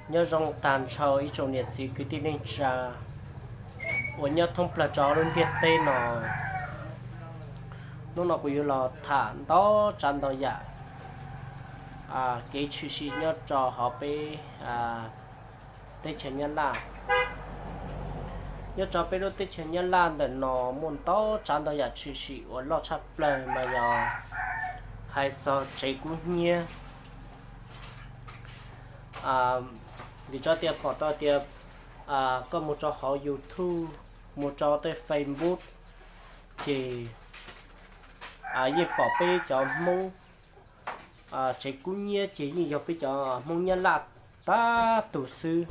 Nyob zoo tag nrho ib tsoom niam txiv kwv tij neej tsa uas nyob thoob plaws rau lub ntiaj teb no. Hnub no kuv yuav los tham ntau tsav ntau yam kev tshwm sim nyob rau hauv peb teb chaws Nyab Laj. Nyob rau peb lub teb chaws Nyab Laj ntawm no muaj ntau tsav ntau yam tshwm sim uas loj tshaj plaws mas yog hais txog tsev kub hnyiab. Vim tso tias pom tau tias koj mus rau hauv YouTube, mus rau tej Facebook, ces yeej pom peb cov Hmoob tsev kub hnyiab ces yeej yog peb cov Hmoob Nyab Laj tab tus xwb.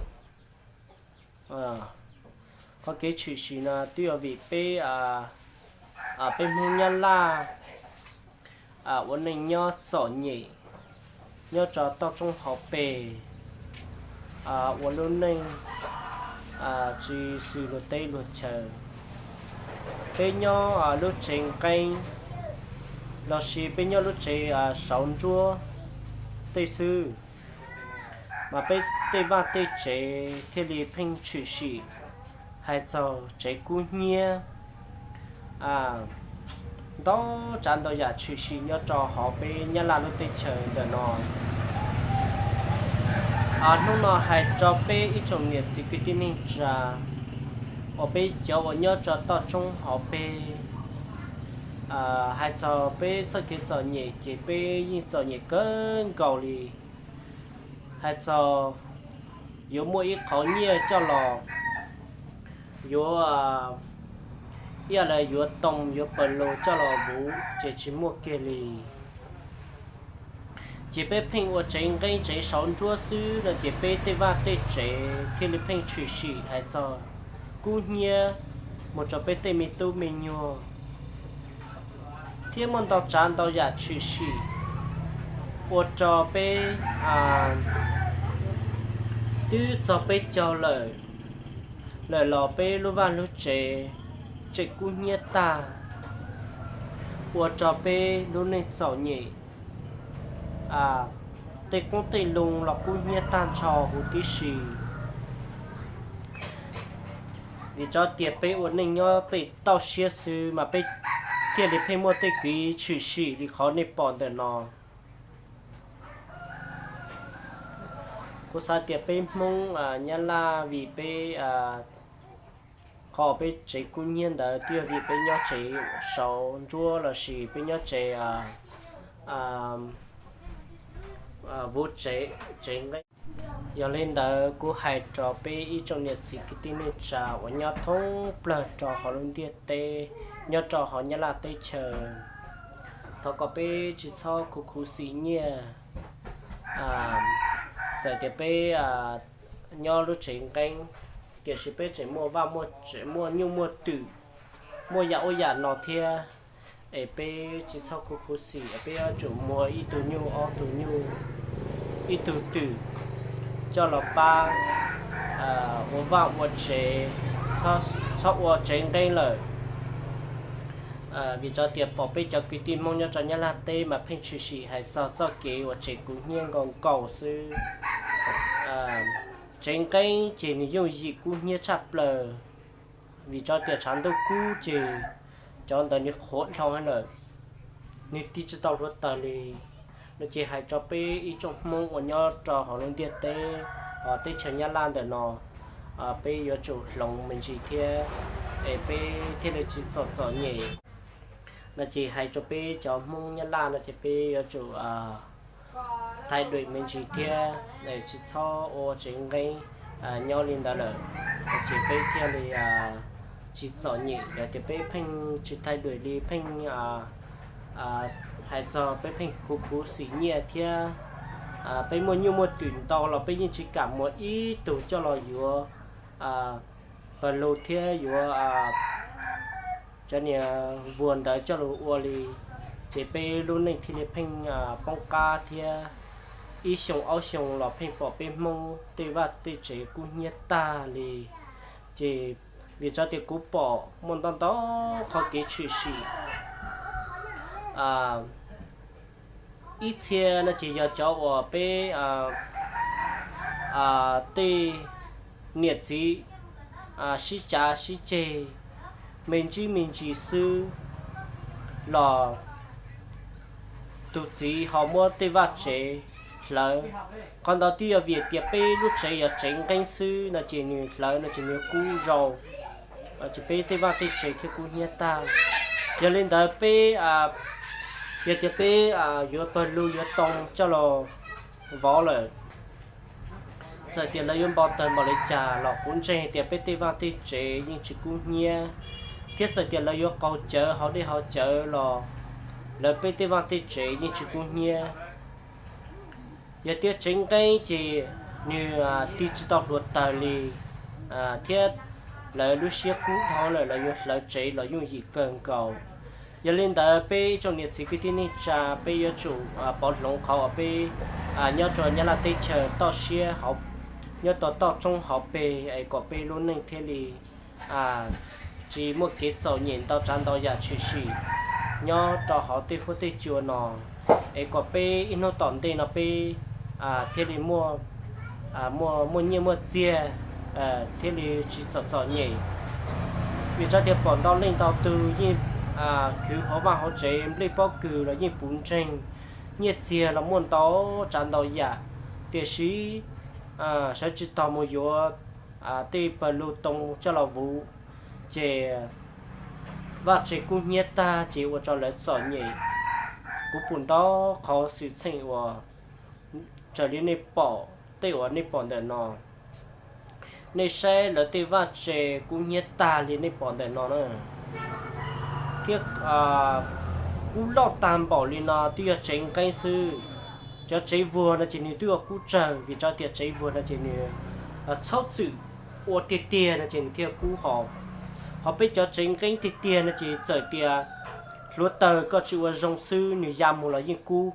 Qhov kev tshwm sim no twb yog vim peb, peb Hmoob Nyab Laj ua neej nyob txom nyem nyob rau toj roob hauv pes, ua lub neej tsis xws luag teb luag chaw. Peb nyob lub tsev nqeeb lossis peb nyob lub tsev saud nruab tej xwb, mas peb tej vaj tej tsev thiaj li pheej tshwm sim hais txog tsev kub hnyiab, ntau tsav ntau yam tshwm sim nyob rau hauv peb Nyab Laj lub teb chaws ntawm no. Hnub no hais rau peb ib tsoom niam txiv kwv tij neej tsa uas peb cov uas nyob rau toj roob hauv pes, hais txog peb txoj kev txom nyem ces peb yeej txom nyem kawg nkaus li. Hais txog yuav muaj ib qhov nyiaj coj los, yuav ib yam li yuav tooj yuav pawg lug coj los vuv ces tsis muaj kiag li. Ces peb pheej ua tsev nqeeb tsev saud nruab xwb no ces peb tej vaj tej tsev thiaj li pheej tshwm sim hais txog kub hnyiab mus rau peb tej me tub me nyuam, thiab muaj ntau tsav ntau yam tshwm sim ua rau peb twb txog peb caug lawm, lawm los peb lub vaj lub tsev tseem kub hnyiab tag, ua rau peb lub neej txom nyem, tej qoob tej loo los kub hnyiab tag nrho huv tib si. Vim tso tias peb ua neej nyob pem toj siab xwb mas peb thiaj li pheej muaj tej kev tshwm sim li qhov nej pom ntawm no. Kuv xav tias peb Hmoob Nyab Laj vim peb qhov peb tsev kub hnyiab ntawd twb yog vim peb nyob tsev saud nruab lossis peb nyob tsev vuv tsev nqeeb. Yog li ntawd kuv hais rau peb ib tsoom niam txiv kwv tij neej tsa uas nyob thoob plaws rau hauv lub ntiaj teb, nyob rau hauv Nyab Laj teb chaws, thov kom peb tsis txhob khuv khuv xim nyiaj. Txawm tias peb nyob lub tsev nqeeb, tiam sis peb tseem muaj vaj muaj nyuj muaj twm, muaj yam ub yam no thiab. Es peb tsis txhob khuv khuv xim, peb yuav tsum muag ib tug nyuj ob tug nyuj, ib tug twm coj los pab ua vaj ua tsev, txhob ua tsev nqeeb lawm. Vim tso tias pom peb cov kwv tij Hmoob nyob rau Nyab Laj teb mas pheej tshwm sim hais txog txoj kev uas tsev kub hnyiab nkaus nkaus xwb. Tsev nqeeb ces nws yooj yim kub hnyiab tshaj plaws, vim tso tias tshav ntuj kub ces cov ntawd nws qhuav dhau lawm, nws tig tsis tau hluav taws li. No ces hais rau peb ib tsoom Hmoob uas nyob rau hauv lub ntiaj teb, hauv teb chaws Nyab Laj ntawm no, peb yuav tsum hloov me ntsis thiab, es peb thiaj li tsis txom txom nyem. No ces hais rau peb cov Hmoob Nyab Laj no ces peb yuav tsum thaij duim me ntsis thiab, tsis txhob ua tsev nqeeb nyob li ntawd lawm, ces peb thiaj li tsis txom nyem. Yog tias peb pheej tsis thaij duim li, pheej hais txog peb pheej khuv khuv xim nyiaj thiab, peb muaj nyuj muaj twm ntau los peb yeej tsis kam muag ib tug coj los yuav pawg lug thiab yuav cov niag vuag ntawd coj lug ua li, ces peb lub neej thiaj li pheej poob qab thiab. Ib xyoo ob xyoo los pheej pom peb Hmoob tej vaj tej tsev kub hnyiab tag li. Ces vim tso tias kuv pom muaj ntau ntau qhov kev tshwm sim. Ib txhia no ces yog cov uas peb tej niam txiv sib cav sib ceg me ntsis me ntsis xwb los tus txiv ho muab tej vaj tsev hlawv. Qhov ntawd twb yog vim tias peb lub tsev yog tsev nqeeb xwb no ces nws hlawv no ces nws kub zoo, ces peb tej vaj tej tsev thiaj kub hnyiab tag. Yog li ntawd peb, yog tias peb yuav pawg lug yuav too coj los vov lawm, txawm tias lawv yuav npau taws npaum li cas los kuv ntseeg tias peb tej vaj tej tsev yeej tsis kub hnyiab, thiab txawm tias lawv yuav qaug cawv hauv dej hauv cawv los lawv peb tej vaj tej tsev yeej tsis kub hnyiab. Yog tias tsev nqeeb ces nws tig tsis tau hluav taws li, thiab lawv lub siab kub dhau lawm lawv yuav hlawv tsev los yooj yim kawg nkaus. Yog li ntawd peb ib tsoom niam txiv kwv tij neej tsa peb yuav tsum pov hloov qhov uas peb nyob rau Nyab Laj teb chaws toj siab, nyob rau toj roob hauv pes es kom peb lub neej thiaj li tsis muaj kev txom nyem ntau tsav ntau yam tshwm sim nyob rau hauv tej huab tej cua no, es kom peb ib hnub tom ntej no peb thiaj li muaj, muaj nyiaj muaj txiag, thiaj li tsis txom txom nyem. Vim rau tias pom ntau leej ntau tus yeej khwv hauv vaj hauv tsev nplej pob kws los yeej puv nreeg, nyiaj txiag los muaj ntau tsav ntau yam, tiam sis sawv tsis taus mus yuav tej pawg lug too coj los vuv, ces vaj tsev kub hnyiab tag ces ua rau lawv txom nyem. Kuv pum ntau qhov xwm txheej uas raws li nej pom, tej uas nej pom ntawm no, nej saib lawv tej vaj tsev kub hnyiab tag li nej pom ntawm no na. Thiab kub loj tag npaum li no twb yog tsev nqeeb xwb. Cov tsev vuag no ces nws twb ua kub tsawg, vim rau tias tsev vuag no ces nws txhob txwm ua tiag tiag no ces nws thiaj kub hos. Ho peb cov tsev nqeeb tiag tiag no ces txawm tias hluav taws koj tsis ua zoo xwb nws ya mus los yeej kub.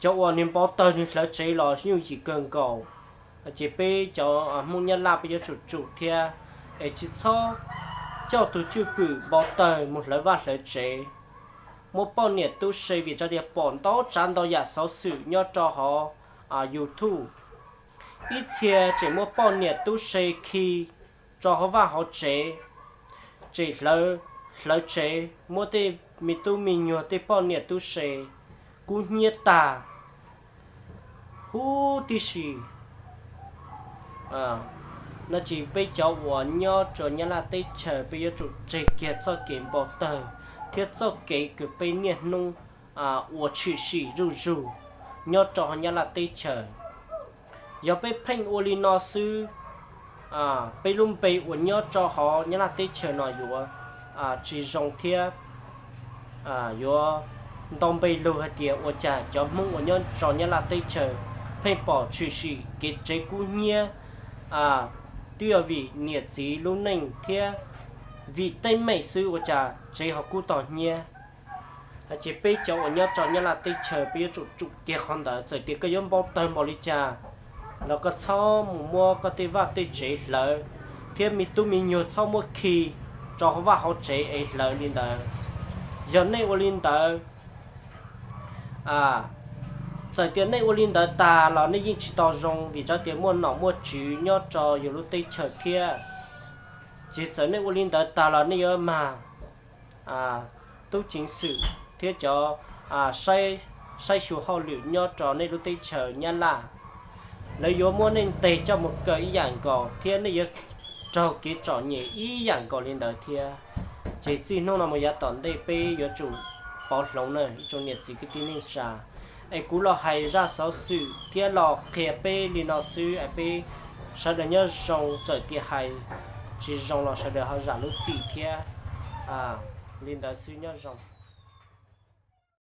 Cov uas nws npau taws nws hlawv tsev los yooj yim kawg nkaus, ces peb cov Hmoob Nyab Laj peb yuav tsum tsum thiab, es tsis txhob coj tus cwj pwm npau taws mus hlawv vaj hlawv tsev, muab poj niam tub se, vim rau tias pom ntau tsav ntau yam xov xwm nyob rau hauv YouTube. Ib txhia tseem muab poj niam tub se khi rau hauv vaj hauv tsev, tseem hlawv, hlawv tsev, muab tej me tub me nyuag tej poj niam tub se kub hnyiab tag huv tib si. No ces peb cov uas nyob rau Nyab Laj teb chaws peb yuav tsum tseg kiag txoj kev npau taws thiab txoj kev kws peb niaj hnub ua tshwm sim zuj zus nyob rau hauv Nyab Laj teb chaws. Yog peb pheej ua li no xwb, peb lub npe uas nyob rau hauv Nyab Laj teb chaws no yuav tsis zoo thiab yuav ntau npe lug hais tias ua cas cov Hmoob uas nyob rau Nyab Laj teb chaws pheej pom tshwm sim kev tsev kub hnyiab, twb yog vim niam txiv lub neej thiab vim teeb meem xwb ua cas tsev ho kub tog hnyiab. Ces peb cov uas nyob rau Nyab Laj teb chaws peb yuav tsum tsum kiag qhov ntawd, txawm tias koj yuav npau taws npaum li cas los koj txhob mus muab koj tej vaj tej tsev hlawv, thiab me tub me nyuag txhob muab khi rau hauv vaj hauv tsev es hlawv li ntawd. Yog nej ua li ntawd, txawm tias nej ua li ntawd tas los nej yeej tsis tau zoo, vim rau tias muaj nom muaj tswv nyob rau yus lub teb chaws thiab. Ces txawm nej ua li ntawd tas los nej yuav mag tub ceev xwm thiab cov saib xyuas hauj lwm nyob rau nej lub teb chaws Nyab Laj, lawv yuav muab nej ntes coj mus kaw ib yam nkaus thiab nej yuav raug kev txom nyem ib yam nkaus li ntawd thiab. Ces txij hnub no mus yav tom ntej peb yuav tsum pov hloov na ib tsoom niam txiv kwv tij neej tsa. Es kuv los hais zaj xov xwm thiab los qhia peb li no xwb es peb sawv daws nyob zoo, txawm tias hais tsis zoo los sawv daws ho zam lub txim thiab. Li ntawd xwb, nyob zoo.